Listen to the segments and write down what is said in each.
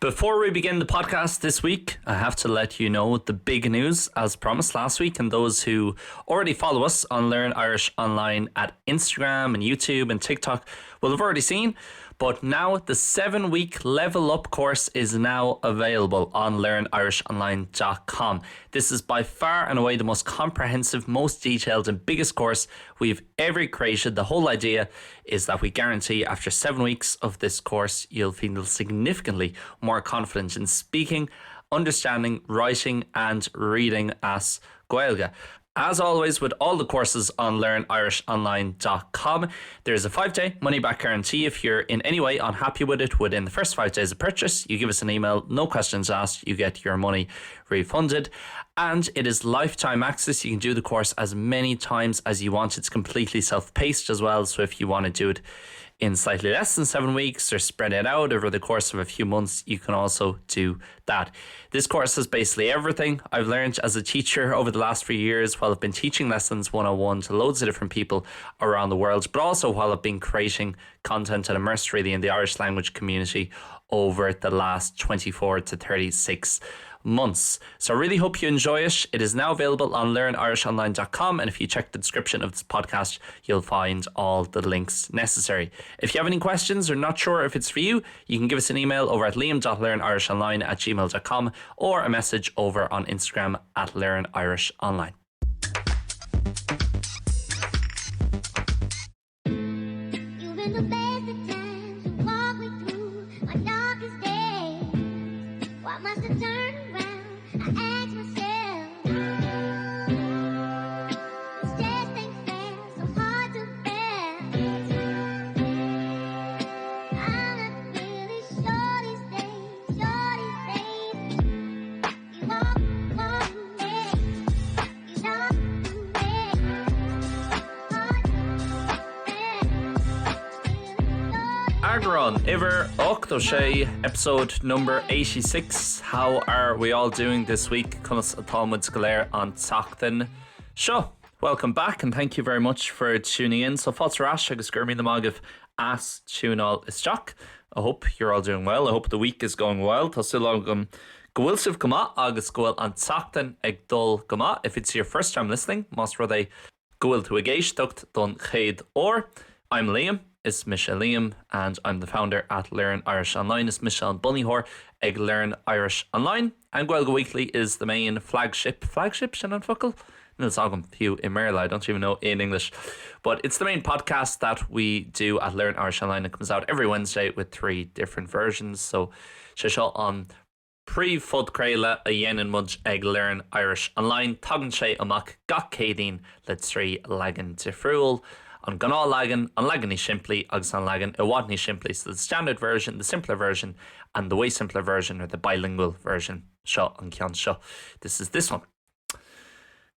Before we begin the podcast this week, I have to let you know the big news as promised last week and those who already follow us on Learn Irish Online at Instagram and YouTube and TikTok will have already seen. But now the 7-week level up course is now available on learnirishonline.com. This is by far and away the most comprehensive, most detailed and biggest course we've ever created. The whole idea is that we guarantee after 7 weeks of this course you'll feel significantly more confident in speaking, understanding, writing and reading as Gaeilge. As always with all the courses on learnirishonline.com, there is a 5-day money-back guarantee if you're in any way unhappy with it within the first 5 days of purchase. You give us an email, no questions asked, you get your money refunded. And it is lifetime access. You can do the course as many times as you want. It's completely self-paced as well, so if you want to do it in slightly less than 7 weeks or spread it out over the course of a few months, you can also do that. This course is basically everything I've learned as a teacher over the last few years while I've been teaching lessons 101 to loads of different people around the world, but also while I've been creating content and immersed really in the Irish language community over the last 24 to 36 months. So I really hope you enjoy it. It is now available on learnirishonline.com and if you check the description of this podcast, you'll find all the links necessary. If you have any questions or not sure if it's for you, you can give us an email over at liam.learnirishonline at gmail.com or a message over on Instagram at learnirishonline. Eagrán uimhir 86, episode number 86, How are we all doing this week? Conas atá muid go léir an tseachtain seo? Welcome back and thank you very much for tuning in. So fáilte ar ais agus go raibh míle maith agaibh as tiúnáil isteach. I hope you're all doing well, I hope the week is going well. Tá súil agam go bhfuil sibh go maith agus go bhfuil an tseachtain ag dul go maith. If it's your first time listening, más rud é go bhfuil tú ag éisteacht don chéad uair, I'm Liam, is mise Liam, and I'm the founder at Learn Irish Online, is mise an bunaitheoir ag Learn Irish Online. And Gaeilge Weekly is the main flagship, flagship sin an focal? Níl 's agam fiú i mBéarla, I don't even know in English. But it's the main podcast that we do at Learn Irish Online. It comes out every Wednesday with 3 different versions. So sé seo an príomhphodchraoladh a dhéanann muid ag Learn Irish Online. Tagann sé amach gach Céadaoin le 3 leagan difriúil, an gnáthleagan, an leagan níos simplí agus an leagan i bhfad níos simplí. So the standard version, the simpler version and the way simpler version or the bilingual version. Seo an ceann seo. This is this one.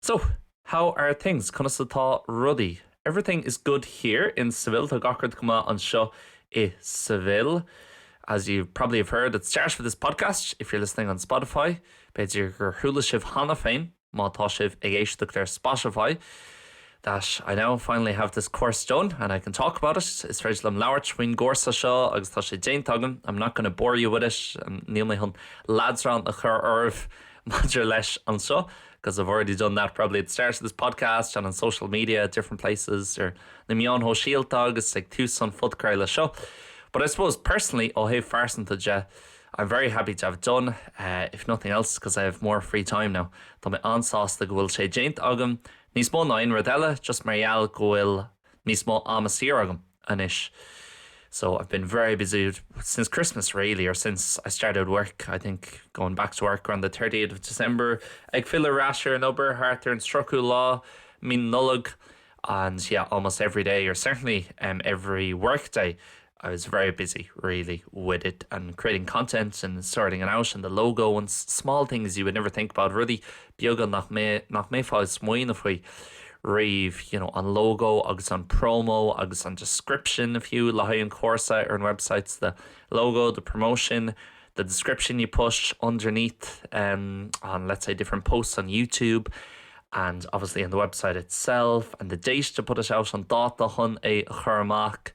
So, how are things? Conas atá rudaí? Everything is good here in Seville. Tá gach rud go maith anseo i Seville. As you probably have heard at the start of this podcast, if you're listening on Spotify, b'fhéidir gur chuala sibh cheana féin, má tá sibh ag éisteacht ar Spotify, that I now finally have this course done and I can talk about it. Is féidir liom labhairt faoin gcúrsa seo agus tá sé déanta agam. I'm not gonna bore you with it. Níl mé chun leadrán a chur oraibh maidir leis anseo because I've already done that probably at the start of this podcast and on social media at different places ar na meáin shóisialta agus ag tús an phodchraoladh seo. But I suppose personally, ó thaobh phearsanta de, I'm very happy to have it done, if nothing else because I have more free time now. Tá mé an-sásta go bhfuil sé déanta agam, níos mó ná aon rud eile, just mar gheall go bhfuil níos mó ama saor agam anois. So I've been very busy since Christmas really, or since I started work, I think going back to work around the 30th of December, ag filleadh ar ais ar an obair thart ar an 30ú lá mí Nollag, and yeah, almost every day, or certainly um, every work day, I was very busy really with it and creating content and sorting it out and the logo and small things you would never think about, rudaí beaga nach nach mbeifeá ag smaoineamh faoi riamh, you know, an logo agus an promo agus an description fiú le haghaidh an chúrsa ar an website, the logo, the promotion, the description you push underneath um, on let's say different posts on YouTube and obviously on the website itself and the date to put it out an dáta chun é a chur amach,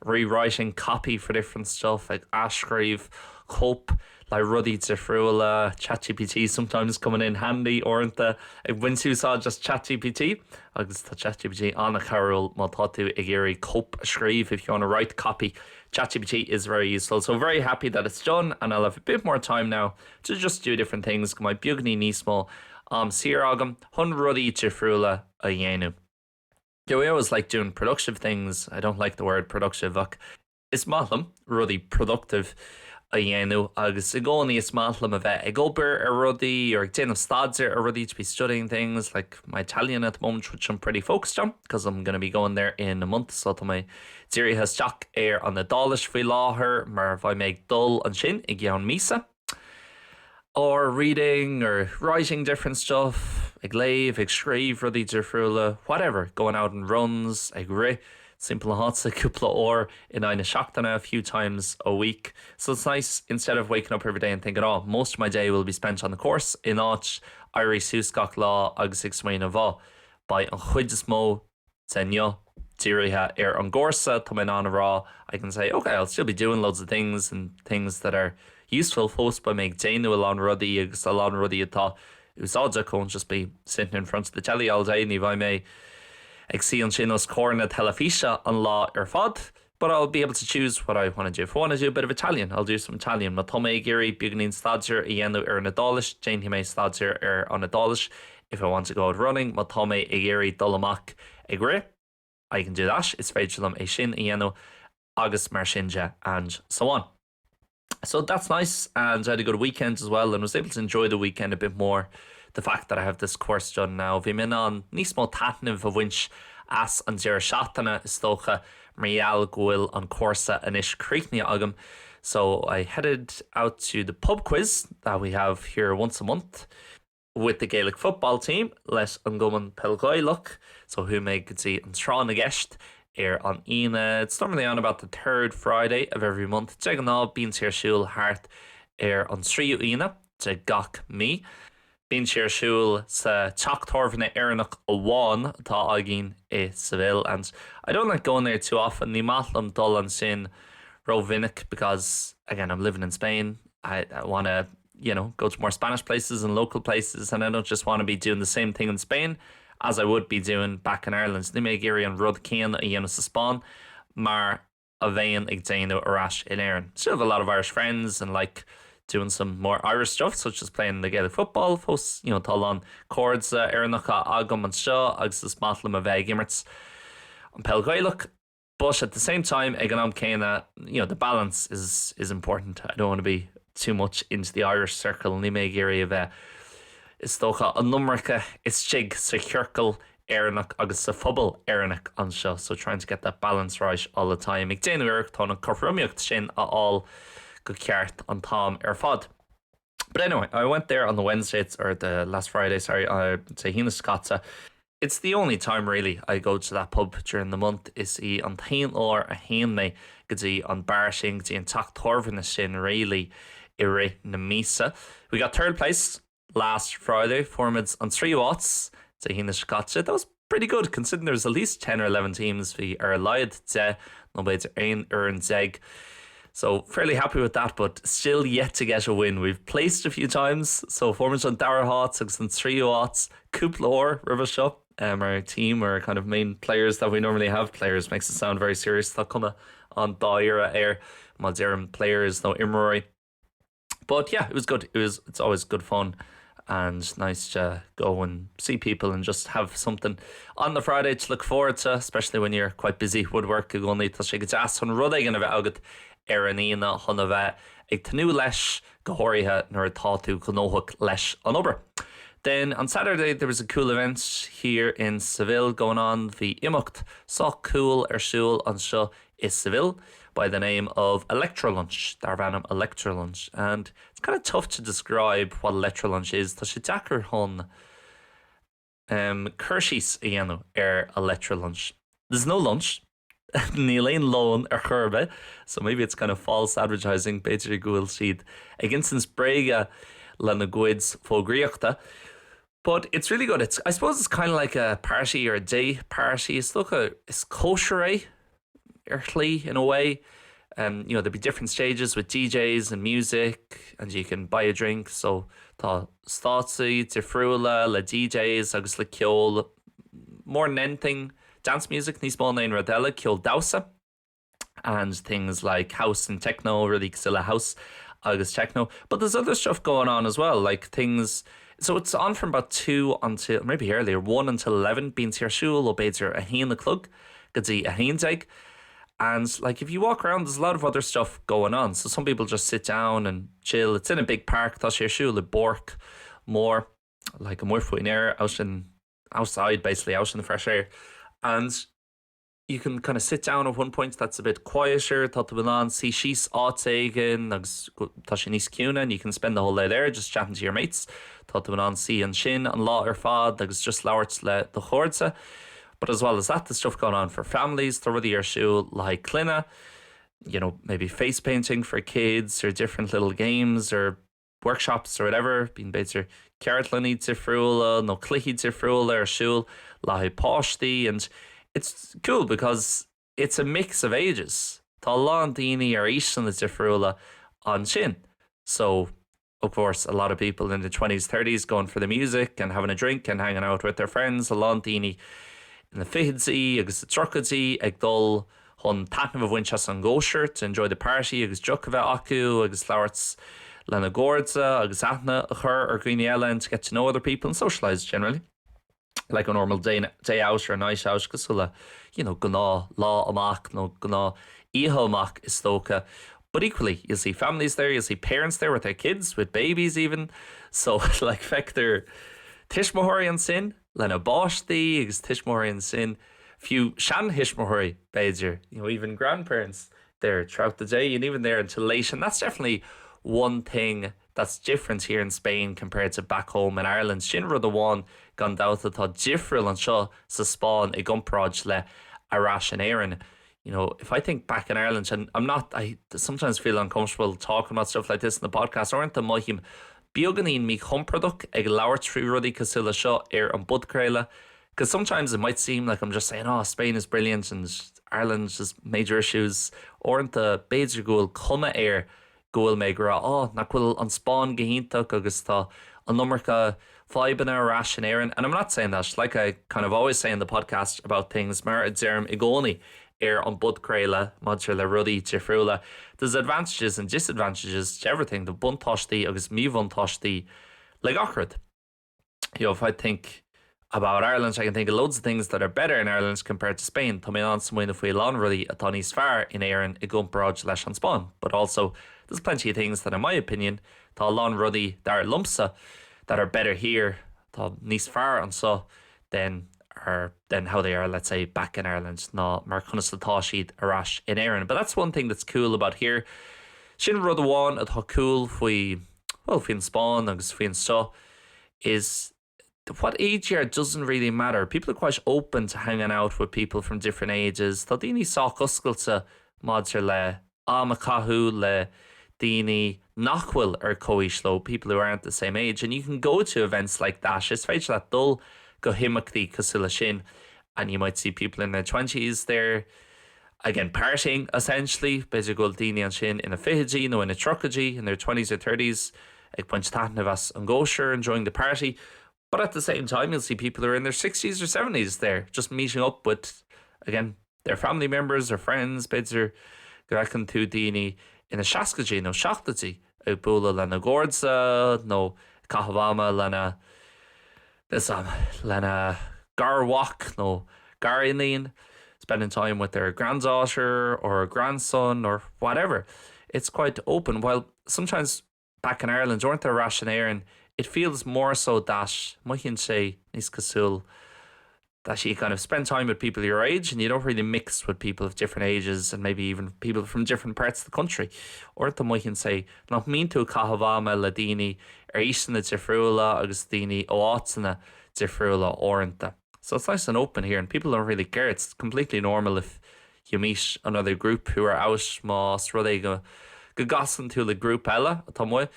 rewriting copy for different stuff, ag athscríobh. cóip le rudaí difriúla, ChatGPT sometimes coming in handy uaireanta ag baint úsáid as ChatGPT agus tá ChatGPT an-chabhrúil má tá tú ag iarraidh cóip a scríobh if you want to write copy ChatGPT is very useful so very happy that it's done and I'll have a bit more time now to just do different things go mbeidh beagáinín níos mó am saor agam chun rudaí difriúla a dhéanamh. I always like doing productive things I don't like the word productive ach Is maith liom rudaí productive a dhéanamh agus i gcónaí is maith liom a bheith ag obair ar rudaí or ag déanamh staidéir ar rudaí to be studying things like my Italian at the moment which I'm pretty focused on because I'm gonna be going there in a month so tá mé dírithe isteach ar an Iodáilis faoi láthair mar bheidh mé ag dul ansin i gceann míosa. Or reading or writing different stuff, ag léamh, ag scríobh rudaí difriúla, whatever, going out on runs, ag rith timpeall na háite cúpla uair in aghaidh na seachtaine, a few times a week. So it's nice instead of waking up every day and thinking oh, most of my day will be spent on the course, in áit éirí suas gach lá agus ag smaoineamh oh, beidh an chuid is mó den inniu dírithe ar an gcúrsa, tá mé in ann a rá I can say ok, I'll still be doing loads of things and things that are useful fós beidh mé ag déanamh a lán rudaí agus a lán rudaí atá úsáideach, I won't just be sitting in front of the telly all day, ní bheidh mé ag suí ansin os comhair na teilifíse an lá ar fad but I'll be able to choose what I want to do. If I want to do a bit of Italian, I'll do some Italian. Má tá mé ag iarraidh beagáinín staidéir a dhéanamh ar an Iodáilis, déanfaidh mé staidéar ar an Iodáilis. If I want to go out running, má tá mé ag iarraidh dul amach ag rith, I can do that, is féidir liom é sin a dhéanamh agus mar sin de and so on. So that's nice and I had a good weekend as well and was able to enjoy the weekend a bit more the fact that I have this course done now. Bhí mé in ann níos mó taitnimh a bhaint as an deireadh seachtaine is dócha mar gheall go bhfuil an cúrsa anois críochnaithe agam. So I headed out to the pub quiz that we have here once a month. with the Gaelic football team leis an gcumann peil Ghaelach so chuaigh mé go dtí an tráth na gceist ar an Aoine. It's normally on about the third Friday of every month. De ghnáth bíonn sé ar siúl thart ar an tríú Aoine de gach mí. Bíonn sé ar siúl sa teach tábhairne Éireannach amháin atá againn i Seville and I don't like going there too often. Ní maith liom dul ansin rómhinic because again I'm living in Spain. I, I want to you know, go to more Spanish places and local places and I don't just want to be doing the same thing in Spain as I would be doing back in Ireland. Níl mé ag iarraidh an rud céanna a dhéanamh sa Spáinn mar a bheinn ag déanamh ar ais in Éirinn. Still have a lot of Irish friends and like doing some more Irish stuff such as playing the Gaelic football fós you know, tá a lán cairde Éireannacha agam anseo agus is maith liom a bheith ag imirt an peil Ghaelach. But at the same time ag an am céanna you know the balance is is important. I don't want to be too much into the Irish circle níl mé ag iarraidh a bheith is dócha an iomarca istigh sa chiorcal Éireannach agus sa phobal Éireannach anseo so trying to get that balance right all the time ag déanamh iarracht chun an cothromaíocht sin a fháil go ceart an t-am ar fad. But anyway, I went there on the Wednesday or the last Friday sorry uh, Dé hAoine seo caite. It's the only time really I go to that pub during the month Is í an t-aon uair a théann mé go dtí an beár sin go dtí an teach tábhairne sin really i rith na míosa. We got third place last Friday fuair muid an tríú háit Dé hAoine seo caite. That was pretty good considering there was at least 10 or 11 teams bhí ar a laghad 10 nó b'fhéidir 11 fhoireann. So fairly happy with that but still yet to get a win. We've placed a few times so fuair muid an dara háit agus an tríú háit cúpla uair roimhe seo. Um, our team or kind of main players that we normally have players makes it sound very serious tá cuma an-dáiríre air má deirim players nó imreoirí. But yeah, it was good. It was it's always good fun and nice to go and see people and just have something on the Friday to look forward to, especially when you're quite busy with work i gcónaí tá sé go deas chun rud éigin a bheith agat ar an Aoine chun a bheith ag tnúth leis go háirithe nuair atá tú gnóthach leis an obair. Then on Saturday there was a cool event here in Seville going on bhí imeacht sách cool ar siúl anseo i Seville by the name of Electrolunch darb ainm Electrolunch and it's kind of tough to describe what Electrolunch is tá sé deacair chun um, cur síos a dhéanamh ar Electrolunch. There's no lunch níl aon lón ar chor ar bith, so maybe it's kind of false advertising b'fhéidir go bhfuil siad ag insint bréige lena gcuid fógraíochta. But it's really good. It's, I suppose it's kind of like a party or a day party. Is dócha is cóisir é ar shlí in a way. Um, you know, there'll be different stages with DJs and music and you can buy a drink, so tá stáitsí difriúla le DJs agus le ceol more than anything dance music níos mó ná aon rud eile ceol damhsa and things like house and techno rudaí cosúil le house agus techno but there's other stuff going on as well like things so it's on from about 2 until maybe earlier 1 until 11 bíonn sé ar siúl ó b'fhéidir a haon a chlog go dtí a haon déag and like if you walk around there's a lot of other stuff going on so some people just sit down and chill it's in a big park tá sé ar siúl i bpáirc mhór like amuigh faoin aer out in outside basically out in the fresh air and you can kind of sit down at one point that's a bit quieter tá tú in ann suí síos áit éigin agus tá sé níos ciúine and you can spend the whole day there just chatting to your mates tá tú in ann suí ansin an lá ar fad agus just labhairt le do chairde but as well as that there's stuff going on for families tá rudaí ar siúl le haghaidh clainne you know maybe face painting for kids or different little games or workshops or whatever, bíonn b'fhéidir ceardlanna difriúla nó cluichí difriúla ar siúl le haghaidh páistí and it's cool because it's a mix of ages. Tá a lán daoine ar aoiseanna difriúla ansin. So of course a lot of people in the twenties, thirties going for the music and having a drink and hanging out with their friends, a lán daoine ina fichidí agus sa tríochaidí ag dul chun taitneamh a bhaint as an gcóisir, to enjoy the party agus deoch a bheith acu agus labhairt lena gcairde agus aithne a chur ar dhaoine eile and to get to know other people and socialise generally. Like a normal day, day out or a night out cosúil le you know, gnáth lá amach nó gnáth oíche amach is dócha. But equally, you'll see families there, you'll see parents there with their kids, with babies even. So like feictear tuismitheoirí ansin lena bpáistí agus tuismitheoirí ansin, fiú seanthuismitheoirí b'fhéidir, you know, even grandparents there throughout the day and even there until late and that's definitely one thing that's different here in Spain compared to back home in Ireland. Sin rud amháin gan dabht atá difriúil anseo sa Spáinn i gcomparáid le ar ais in Éirinn. You know, if I think back in Ireland and I'm not I sometimes feel uncomfortable talking about stuff like this in the podcast uaireanta mothaím beagáinín míchompordach ag labhairt faoi rudaí cosúil le seo ar an bpodchraoladh because sometimes it might seem like I'm just saying oh Spain is brilliant and Ireland has major issues uaireanta b'fhéidir go bhfuil cuma air go bhfuil mé ag rá oh nach bhfuil an Spáinn go hiontach agus tá an iomarca fadhbanna ar ais in Éirinn and I'm not saying that like I kind of always say in the podcast about things mar a deirim i gcónaí ar an bpodchraoladh maidir le rudaí difriúla there's advantages and disadvantages to everything tá buntáistí agus míbhuntáistí le gach rud. You know, if I think about Ireland, I can think of loads of things that are better in Ireland compared to Spain. Tá mé in ann smaoineamh faoi a lán rudaí atá níos fearr in Éirinn i gcomparáid leis an Spáinn. But also, there's plenty of things that in my opinion, tá a lán rudaí dar liomsa that are better here, atá níos fearr anseo than are than how they are, let's say, back in Ireland ná mar conas atá siad ar ais in Éirinn. But that's one thing that's cool about here. Sin rud amháin atá cool faoi, well, faoin Spáinn agus faoi anseo is what age you are doesn't really matter. People are quite open to hanging out with people from different ages. Tá daoine sách oscailte maidir le am a chaitheamh le daoine nach bhfuil ar comhaois leo, people who aren't the same age, and you can go to events like that. Is féidir leat dul go himeachtaí cosúil le sin and you might see people in their twenties there again partying essentially, b'fhéidir go bhfuil daoine ansin ina fichidí nó ina tríochaidí, in their twenties or thirties, ag baint taitneamh as an gcóisir, enjoying the party. But at the same time you'll see people who are in their sixties or seventies there just meeting up with again their family members or friends, b'fhéidir go bhfeiceann tú daoine ina seascaidí nó seachtóidí ag bualadh lena gcairde nó ag caitheamh ama lena lena garmhac nó gariníon, spending time with their granddaughter or grandson or whatever. It's quite open while sometimes back in Ireland, uaireanta ar ais in Éirinn, it feels more so that mothaíonn sé níos cosúil that you kind of spend time with people your age and you don't really mix with people of different ages and maybe even people from different parts of the country. Uaireanta mothaíonn sé nach mbíonn tú ag caitheamh ama le daoine ar aoiseanna difriúla agus daoine ó áiteanna difriúla uaireanta. So it's nice and open here and people don't really care. It's completely normal if you meet another group who are out más rud é go go gcasann tú le grúpa eile atá amuigh.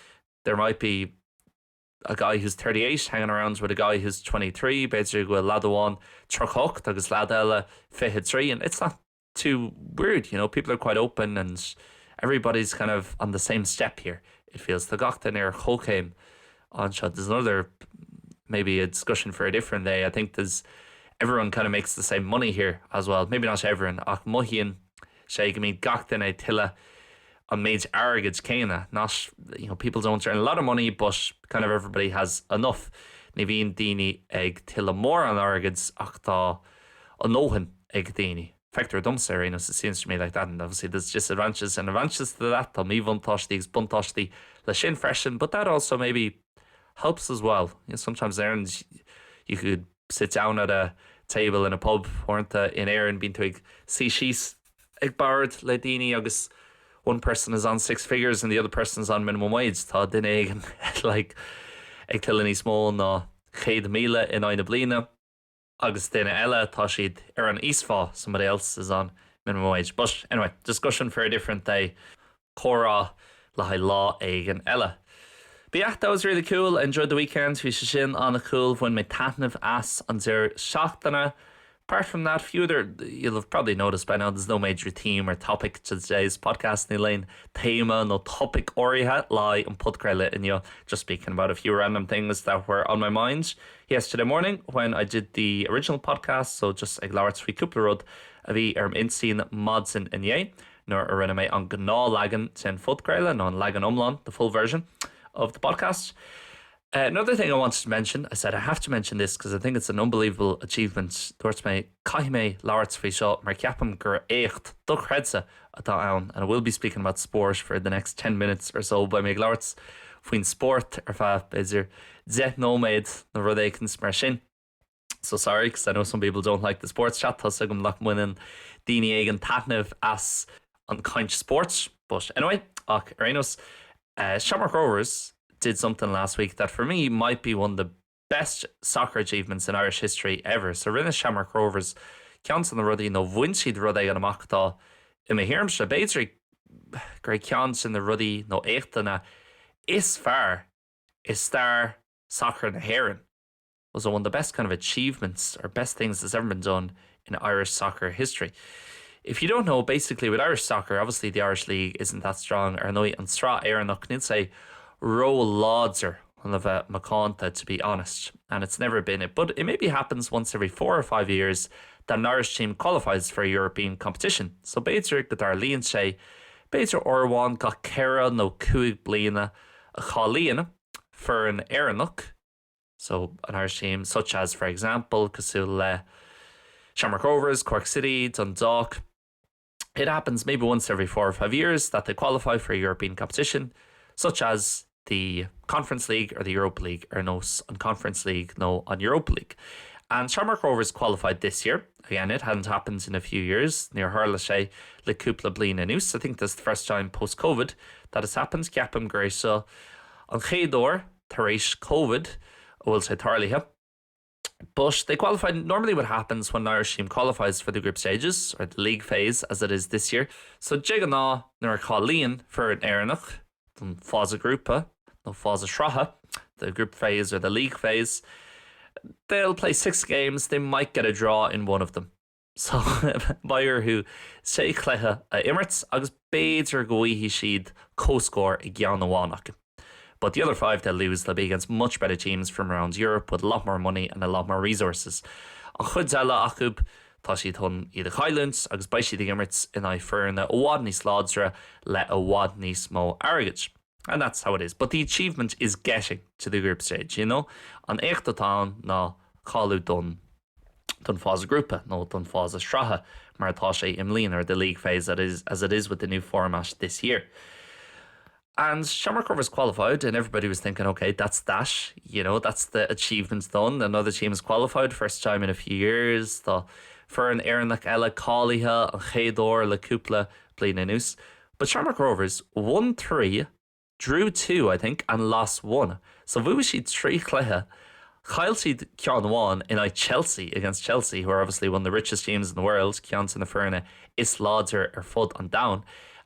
There might be a guy who's 38 hanging around with a guy who's 23, b'fhéidir go bhfuil leaid amháin 38 agus leaid eile 23 and it's not. too weird, you know, people are quite open and everybody's kind of on the same step here. It feels Tá gach duine ar chomhchéim anseo. There's another maybe a discussion for a different day. I think there's everyone kind of makes the same money here as well. Maybe not everyone ach mothaíonn sé go mbíonn gach duine ag tuilleamh an méid airgid céanna. Not you know, people don't earn a lot of money but kind of everybody has enough. Ní bhíonn daoine ag tuilleamh mórán airgid ach tá a ndóthain ag daoine. Feictear domsa ar aon nós it seems to me like that and obviously there's disadvantages and advantages to that Tá míbhuntáistí agus buntáistí le sin freisin but that also maybe helps as well. You know, sometimes in Ireland you could sit down at a table in a pub uaireanta in Éirinn bíonn tú ag suí síos ag bord le daoine agus one person is on six figures and the other person is on minimum wage. Tá duine éigin like ag tuilleamh níos mó ná 100,000 in aghaidh na bliana agus duine eile tá siad ar an íosphá somebody else is on minimum wage. But anyway, discussion for a different day. Comhrá le haghaidh lá éigin eile. But yeah, that was really cool. I enjoyed the weekend. Bhí sé sin an-cool. Bhain mé taitneamh as an deireadh seachtaine. Apart from that, few other you'll have probably noticed by now there's no major theme or topic to today's podcast Níl aon téama nó topaic áirithe le haghaidh an podchraoladh inniu. Just speaking about a few random things that were on my mind yesterday morning when I did the original podcast, so just ag labhairt faoi cúpla rud a bhí ar m'intinn maidin inné nuair a rinne mé an gnáthleagan den phodchraoladh nó an leagan iomlán, the full version of the podcast. Uh, another thing I wanted to mention, I said I have to mention this because I think it's an unbelievable achievement. Dúirt mé caithfidh mé labhairt faoi seo mar ceapaim gur éacht dochreidte atá ann and I will be speaking about sport for the next 10 minutes or so beidh mé ag labhairt faoin spórt ar feadh b'fhéidir 10 nóiméad nó rud éicint mar sin. So sorry, because I know some people don't like the sports chat Tá a fhios agam nach mbaineann daoine éigin taitneamh as an caint spóirt, but anyway, ach ar aon nós, uh, Shamrock Rovers did something last week that for me might be one of the best soccer achievements in Irish history ever. So rinne Shamrock Rovers ceann de na rudaí nó bhain siad rud éigin amach atá i mo thuairimse b'fhéidir gur ceann de na rudaí nó éachtanna is fearr i stair sacair na hÉireann. was one of the best kind of achievements or best things that's ever been done in Irish soccer history. If you don't know, basically with Irish soccer, obviously the Irish League isn't that strong ar ndóigh an tsraith Éireannach níl sé ró-láidir chun a bheith macánta to be honest, and it's never been it, but it maybe happens once every four or five years that an Irish team qualifies for a European competition. So b'fhéidir go dtarlaíonn sé, b'fhéidir uair amháin gach ceithre nó cúig bliana a cháilíonn foireann Éireannach, so an Irish team such as for example cosúil le Shamrock Rovers, Cork City, Dundalk. It happens maybe once every four or five years that they qualify for a European competition, such as the Conference League or the Europa League ar nós an Conference League nó an Europa League. And Shamrock Rovers qualified this year. Again, it hadn't happened in a few years níor tharla sé le cúpla bliain anuas. I think that's the first time post-COVID that has happened. Ceapaim gur é seo an chéad uair tar éis COVID a bhfuil sé tarlaithe. But they qualified normally what happens when an Irish team qualifies for the group stages or the league phase as it is this year. So de ghnáth nuair a cháilíonn foireann Éireannach don fása grúpa nó fása sraithe, the group phase or the league phase, they'll play six games, they might get a draw in one of them. So beidh orthu sé chluiche a imirt agus b'fhéidir go bhfaighidh siad comhscór i gceann amháin acu. But the other five they'll lose, they'll be against much better teams from around Europe with a lot more money and a lot more resources. An chuid eile acu, tá siad chun iad a chailliúint agus beidh siad ag imirt in aghaidh foirne i bhfad níos láidre le i bhfad níos mó airgid. And that's how it is. But the achievement is getting to the group stage, you know? An éacht atá ann ná cáiliú don don fása grúpa nó don fása sraithe mar atá sé i mbliana or the league phase that is as it is with the new format this year. And Shamrock Rovers qualified and everybody was thinking okay that's that you know that's the achievements done another team has qualified first time in a few years Tá foireann Éireannach eile cáilithe an chéad uair le cúpla bliain anuas but Shamrock Rovers won 3 drew 2 I think and lost 1 so bhuaigh siad trí chluiche chaill siad ceann amháin in aghaidh Chelsea against Chelsea who are obviously one of the richest teams in the world ceann de na foirne is láidre ar fud an domhain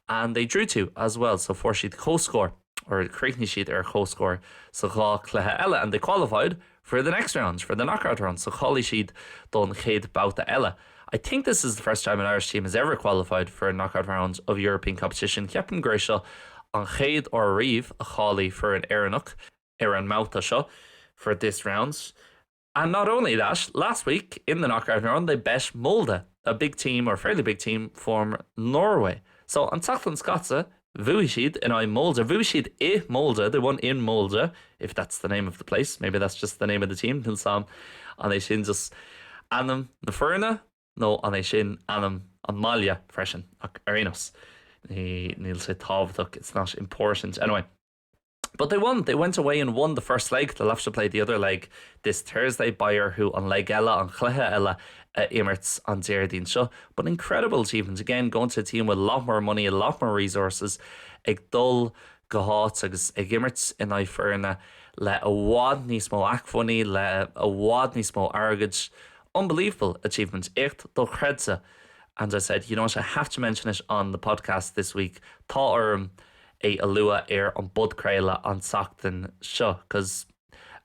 and they drew 2 as well so fuair siad comhscór or chríochnaigh siad ar chomhscór sa dhá chluiche eile and they qualified for the next round for the knockout round so cháiligh siad don chéad babhta eile. I think this is the first time an Irish team has ever qualified for a knockout round of European competition. Ceapaim gur é seo an chéad uair riamh a cháiligh foireann Éireannach ar an mbabhta seo for this round. And not only that, last week in the knockout round they bet Molde, a big team or fairly big team from Norway. So an tseachtain seo caite bhuaigh siad in aghaidh Molde, bhuaigh siad i Molde, they won in Molde, if that's the name of the place, maybe that's just the name of the team, níl 's a'm an é sin just ainm na foirne nó an é sin ainm an mbaile freisin ach ar aon nós níl sé tábhachtach, it's not important anyway. But they won, they went away and won the first leg, they'll have to play the other leg this Thursday, beidh orthu an leg eile, an chluiche eile a imirt an Déardaoin seo. But incredible achievement, again going to a team with a lot more money, a lot more resources, ag dul go háit agus ag imirt in aghaidh foirne le i bhfad níos mó acmhainní, le i bhfad níos mó airgid. Unbelievable achievement, éacht dochreidte. And I said, you know what, I have to mention it on the podcast this week, tá orm é a lua ar an bpodchraoladh an tseachtain seo cos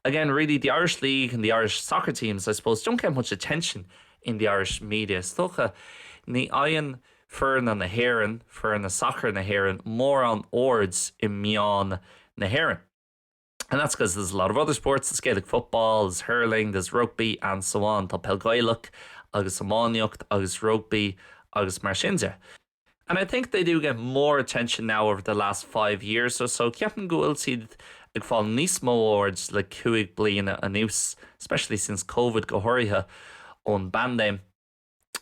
again really the Irish League and the Irish soccer teams I suppose don't get much attention in the Irish media. Is dócha ní fhaigheann foirne na hÉireann, foirne sacair na hÉireann mórán aird i meáin na hÉireann. And that's because there's a lot of other sports, there's Gaelic football, there's hurling, there's rugby and so on. Tá peil Ghaelach agus iománaíocht agus rugbaí agus mar sin de. And I think they do get more attention now over the last 5 years or so. Ceapaim go bhfuil siad ag fáil níos mó aird le 5 bliana anuas, especially since Covid go háirithe ón bpaindéim.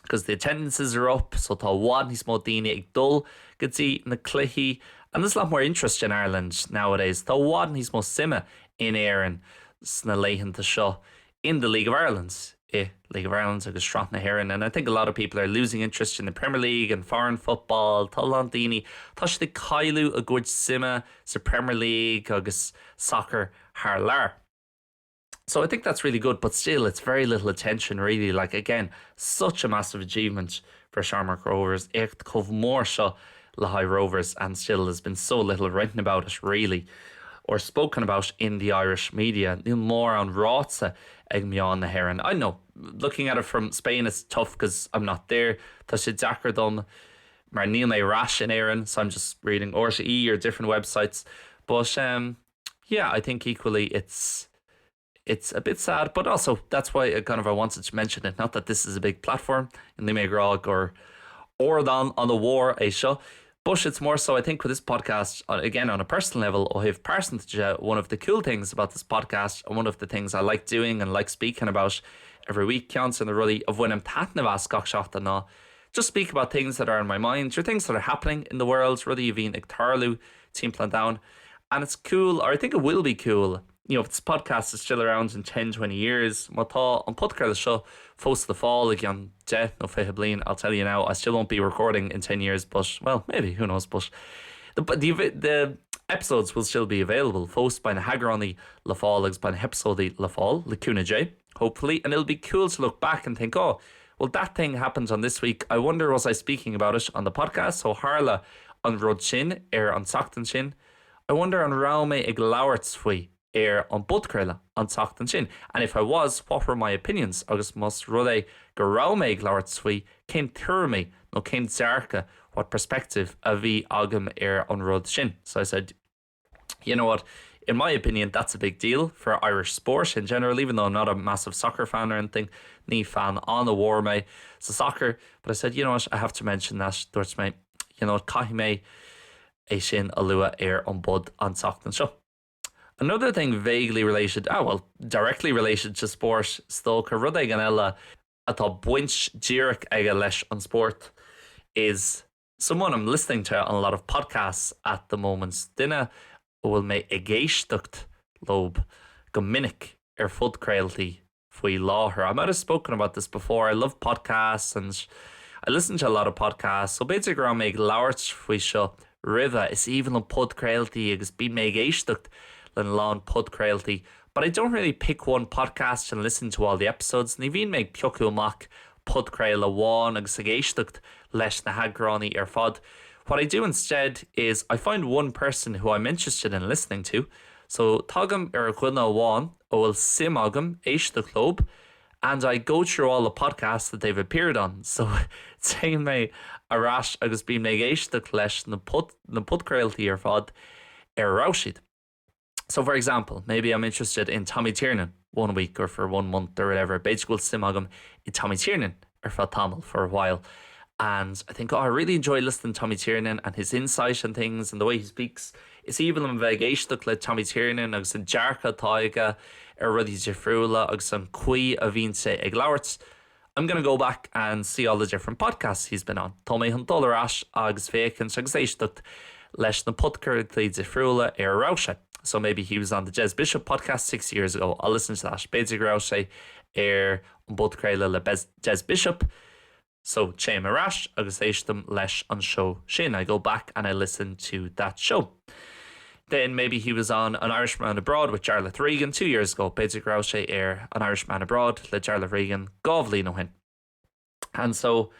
Because the attendances are up, so tá i bhfad níos mó daoine ag dul go dtí na cluichí and there's a lot more interest in Ireland nowadays. Tá i bhfad níos mó suime in Éirinn sna laethanta seo in the League of Ireland. i League of Ireland agus Sraith na hÉireann and I think a lot of people are losing interest in the Premier League and foreign football Tá a lán daoine tá siad ag cailleadh a gcuid suime sa Premier League agus sacar thar lear. So I think that's really good, but still it's very little attention really like again such a massive achievement for Shamrock Rovers éacht chomh mór seo le haghaidh Rovers and still there's been so little written about it really or spoken about in the Irish media. Níl mórán ráite ag meáin na hÉireann. I know looking at it from Spain it's tough because I'm not there. Tá sé deacair dom mar níl mé ar ais in Éirinn so I'm just reading RTÉ or different websites but um, yeah I think equally it's it's a bit sad but also that's why I kind of I wanted to mention it not that this is a big platform níl mé ag rá gur ardán an-mhór é seo but it's more so I think with this podcast uh, again on a personal level ó thaobh pearsanta de one of the cool things about this podcast and one of the things I like doing and like speaking about every week ceann de na rudaí a bhainim taitneamh as gach seachtain ná just speak about things that are in my mind or things that are happening in the world rudaí a bhíonn ag tarlú timpeall an domhain and it's cool or I think it will be cool you know, if this podcast is still around in 10, 20 years, má tá an podchraoladh seo fós le fáil i gceann 10 nó 20 bliain, I'll tell you now, I still won't be recording in 10 years, but, well, maybe, who knows, but the, the, the episodes will still be available fós beidh na heagráin le fáil agus beidh na heipeasóidí le fáil, le cúnamh Dé, hopefully, and it'll be cool to look back and think, oh, well, that thing happened on this week, I wonder was I speaking about it on the podcast, so tharla an rud sin ar an tseachtain sin, I wonder an raibh mé ag labhairt faoi ar an bpodchraoladh an tseachtain sin and if I was, what were my opinions agus más rud é go raibh mé ag labhairt faoi, cén tuairimí nó cén dearcadh what perspective a bhí agam ar an rud sin. So I said, you know what, in my opinion that's a big deal for Irish sport in general, even though I'm not a massive soccer fan or anything, ní fan an-mhór mé sa soccer, but I said, you know what, I have to mention that, dúirt mé, you know what, caithfidh mé é sin a lua ar an bpod an tseachtain seo. Another thing vaguely related, ah well, directly related to sport, is dócha rud éigin eile atá baint díreach aige leis an spórt is someone I'm listening to on a lot of podcasts at the moment, duine a bhfuil mé ag éisteacht leo go minic ar phodchraoltaí faoi láthair. I might have spoken about this before, I love podcasts and I listen to a lot of podcasts, so b'fhéidir go raibh mé ag labhairt faoi seo roimhe, is aoibhinn liom podchraoltaí agus bíonn mé ag éisteacht lena lán podchraoltaí, but I don't really pick one podcast and listen to all the episodes, ní bhíonn mé ag piocadh amach podchraoladh amháin agus ag éisteacht leis na heagráin ar fad. What I do instead is I find one person who I'm interested in listening to, so tagaim ar dhuine amháin a bhfuil suim agam éisteacht leo. And I go through all the podcasts that they've appeared on. So téim mé ar ais agus bím ag éisteacht leis na na podchraoltaí ar fad ar a raibh siad. So for example, maybe I'm interested in Tommy Tiernan one week or for one month or whatever. B'fhéidir go bhfuil suim agam i Tommy Tiernan ar feadh tamall for a while. And I think, oh, I really enjoy listening to Tommy Tiernan and his insight and things and the way he speaks. Is aoibhinn liom bheith ag éisteacht le Tommy Tiernan agus an dearcadh atá aige ar rudaí difriúla agus an chaoi a bhíonn sé ag labhairt. I'm gonna go back and see all the different podcasts he's been on. Tá mé chun dul ar ais agus féachaint agus éisteacht leis na podchraoltaí difriúla ar a raibh sé. So maybe he was on the Des Bishop podcast 6 years ago. I'll listen to that. B'fhéidir go raibh sé ar an bpodchraoladh le Des Bishop. So téim ar ais agus éistim leis an seó sin. I go back and I listen to that show. Then maybe he was on An Irishman Abroad with Jarlath Regan 2 years ago. B'fhéidir go raibh sé ar An Irishman Abroad le Jarlath Regan 2 bhliain ó shin. And so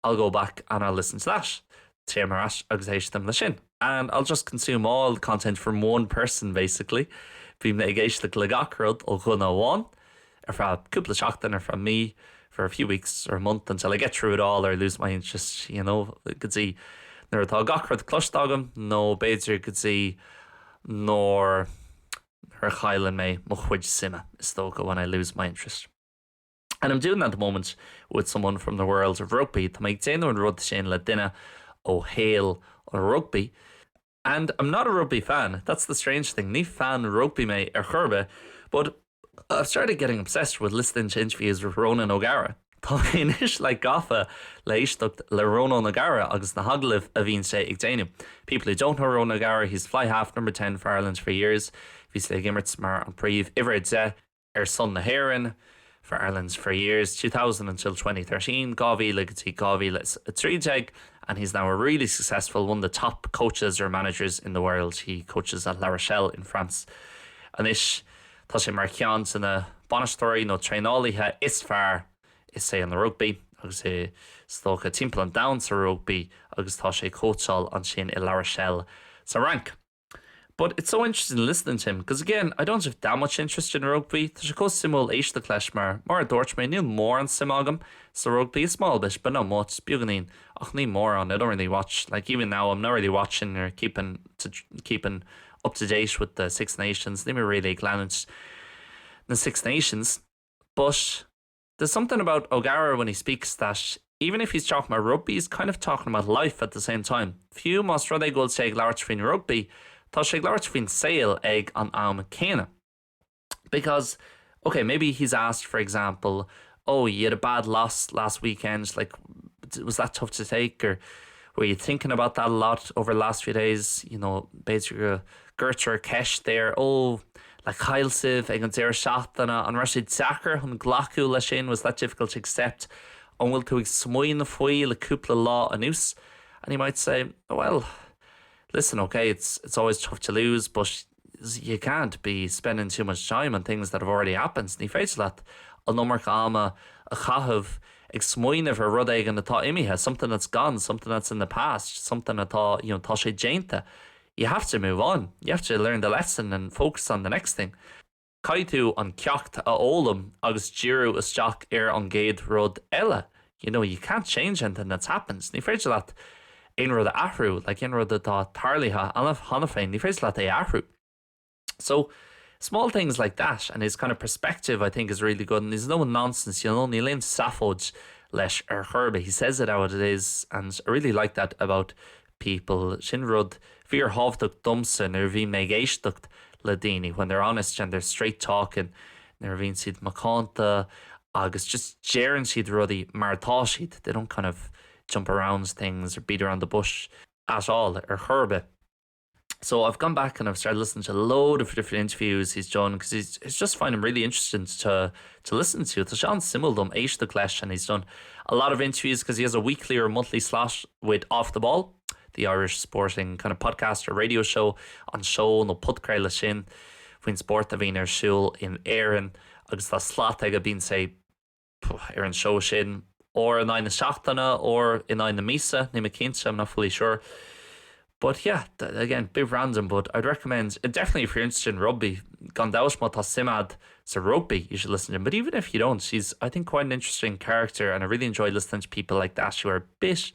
I'll go back and I'll listen to that. Téim ar ais agus éistim leis sin. And I'll just consume all the content from one person basically. Bím ag éisteacht le gach rud ó dhuine amháin ar feadh cúpla seachtain ar feadh mí for a few weeks or a month until I get through it all or I lose my interest, you know, go dtí nuair atá gach rud cloiste agam nó b'fhéidir go dtí nuair a chailleann mé mo chuid suime, is dócha, when I lose my interest. And I'm doing that at the moment with someone from the world of rugby. Tá mé ag déanamh an rud sin le duine ó shaol an rugby. And I'm not a rugby fan, that's the strange thing, ní fan rugby mé ar chor ar bith, but I've started getting obsessed with listening to interviews with Ronan O'Gara. Tá mé anois like gafa le héisteacht le Ronan O'Gara agus na hagallaimh a bhíonn sé ag déanamh. People who don't know Ronan O'Gara, he's fly half number 10 for Ireland for years. Bhí sé ag imirt mar an príomh uimhir 10 ar son na hÉireann for Ireland for years, 2000 until 2013, 2000 go dtí 2013, and he's now a really successful one of the top coaches or managers in the world. He coaches at La Rochelle in France. Anois tá sé mar cheann de na bainisteoirí nó traenálaithe is fearr i saol na rugbaí agus is dócha timpeall an domhain sa rugbaí agus tá sé ag cóitseáil ansin i La Rochelle sa Fhrainc. But it's so interesting listening to him because again, I don't have that much interest in rugby. Tá sé chomh suimiúil éisteacht leis mar, mar a dúirt mé, níl mórán suim agam sa rugby, a small bit, but not much, beagáinín, ach ní mórán, I don't really watch, like even now I'm not really watching or keeping to keeping up to date with the Six Nations, níl mé really ag leanúint na Six Nations, but There's something about O'Gara when he speaks that even if he's talking about rugby, he's kind of talking about life at the same time. Fiú más rud é go bhfuil sé ag labhairt faoin rugbaí, tá sé ag labhairt faoin saol ag an am céanna. Because, okay, maybe he's asked, for example, oh, you had a bad loss last weekend, like, was that tough to take? Or were you thinking about that a lot over the last few days? You know, b'fhéidir go gcuirtear ceist air, oh, like chaill sibh ag an deireadh seachtaine, an raibh sé deacair chun glacadh leis sin, was that difficult to accept? An bhfuil tú ag smaoineamh faoi le cúpla lá anuas? And he might say, well, listen, okay, it's, it's always tough to lose, but you can't be spending too much time on things that have already happened. Ní féidir leat an iomarca ama a chaitheamh ag smaoineamh ar rud éigin atá imithe, something that's gone, something that's in the past, something atá, you know, tá sé déanta. You have to move on. You have to learn the lesson and focus on the next thing. Caithfidh tú an ceacht a fhoghlaim agus díriú isteach ar an gcéad rud eile. You know, you can't change anything that's happened. Ní féidir leat aon rud a athrú, like aon rud atá tarlaithe cheana féin, ní féidir leat é a athrú. So, small things like that and his kind of perspective I think is really good and he's no nonsense, you know, níl aon seafóid leis ar chor ar bith. He says it how it is and I really like that about people. Sin rud fíorthábhachtach domsa nuair a bhíonn mé ag éisteacht le daoine, when they're honest and they're straight talking, nuair a bhíonn siad macánta agus just deireann siad rudaí mar atá siad, they don't kind of jump around things or beat around the bush at all ar chor ar bith. So I've gone back and I've started listening to a load of different interviews he's done because he's, he's just find him really interesting to to listen to. Tá sé an-suimiúil dom éisteacht leis and he's done a lot of interviews because he has a weekly or monthly slot with Off the Ball, the Irish sporting kind of podcast or radio show, an seó nó podchraoladh sin faoin spórt a bhíonn ar siúl in Éirinn agus tá slat aige bíonn sé ar an seó sin uair in aghaidh na seachtaine, uair in aghaidh na míosa, níl mé cinnte, I'm not fully sure. But yeah, again, bit random, but I'd recommend, definitely if you're interested in rugby, Gan dabht má tá suim agat sa rugby, you should listen to him. But even if you don't, he's I think quite an interesting character and I really enjoy listening to people like that who are a bit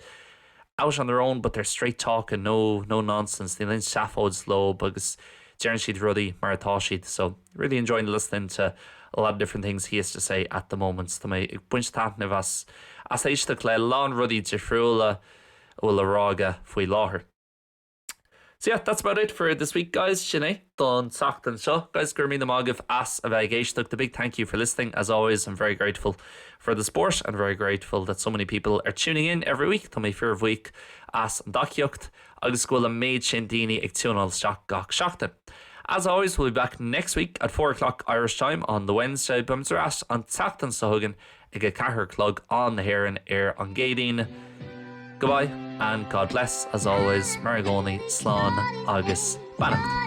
out on their own but they're straight talking, no no nonsense. Níl aon seafóid leo agus deireann siad rudaí mar atá siad. So really enjoying listening to a lot of different things he has to say at the moment. Tá mé ag baint taitneamh as as éisteacht le a lán rudaí difriúla a bhfuil le rá aige faoi láthair. So yeah, that's about it for this week guys, sin é don tseachtain seo. Guys, go raibh míle maith agaibh as a bheith ag éisteacht. A big thank you for listening. As always, I'm very grateful for the support and very grateful that so many people are tuning in every week. Tá mé fíorbhuíoch as an dtacaíocht agus go bhfuil an méid sin daoine ag tiúnáil isteach gach seachtain. As always, we'll be back next week at 4 o'clock Irish time on the Wednesday. Beimid ar ais an tseachtain seo chugainn ag a ceathair a chlog am na hÉireann ar an gCéadaoin. Goodbye and God bless as always, mar i gcónaí, slán agus beannacht.